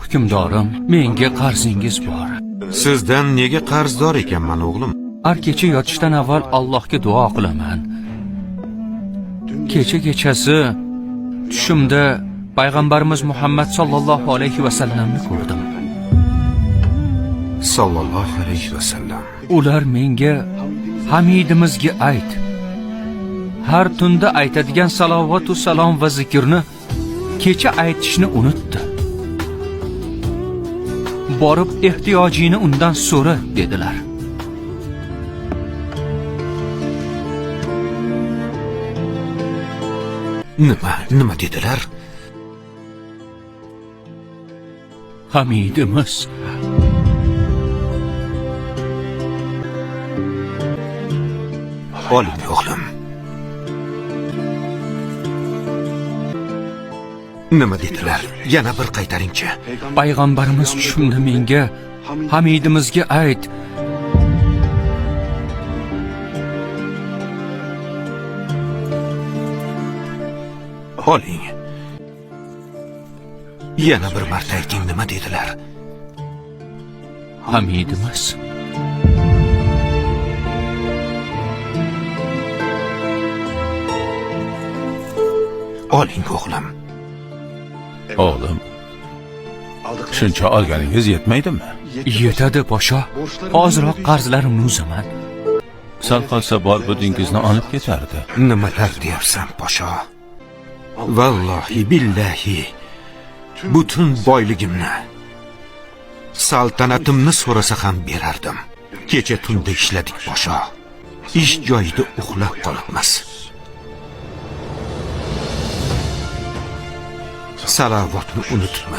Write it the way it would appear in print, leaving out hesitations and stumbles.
Hukmdorim, menga qarzingiz bor. Sizdan nega qarzdor ekanman, o'g'lim? Har kecha yotishdan avval Allohga duo qilaman. Kecha kechasi tushimda payg'ambarimiz Muhammad sallallohu alayhi va sallamni ko'rdim. Sallallohu alayhi va sallam. Ular menga Hamidimizga ayt. Har tunda aytadigan salovatu salom va zikrni kecha aytishni unutdi. Borib ehtiyojingni undan so'ra dedilar. Nima, nima dedilar? Hamidimiz Oling, o'g'lim. Nima dedilar? Yana bir qaytaringchi. Payg'ambarimiz tushimda menga Hamidimizga ayt. Oling. Yana bir marta ayting, nima dedilar? Hamidimiz Oling, o'g'lim. O'g'lim, shuncha olganingiz yetmaydimi? Yetadi posho. Ozroq qarzlarimni uzaman. Sal qolsa bor budingizni olib ketardi. Nimalar deyapsan, posho? Vallohi billahi butun boyligimni, saltanatimni so'rasa ham berardim. Kecha tunda ishladik, posho. Ish joyida uxlab qolibmiz. Salavotni unutibmiz.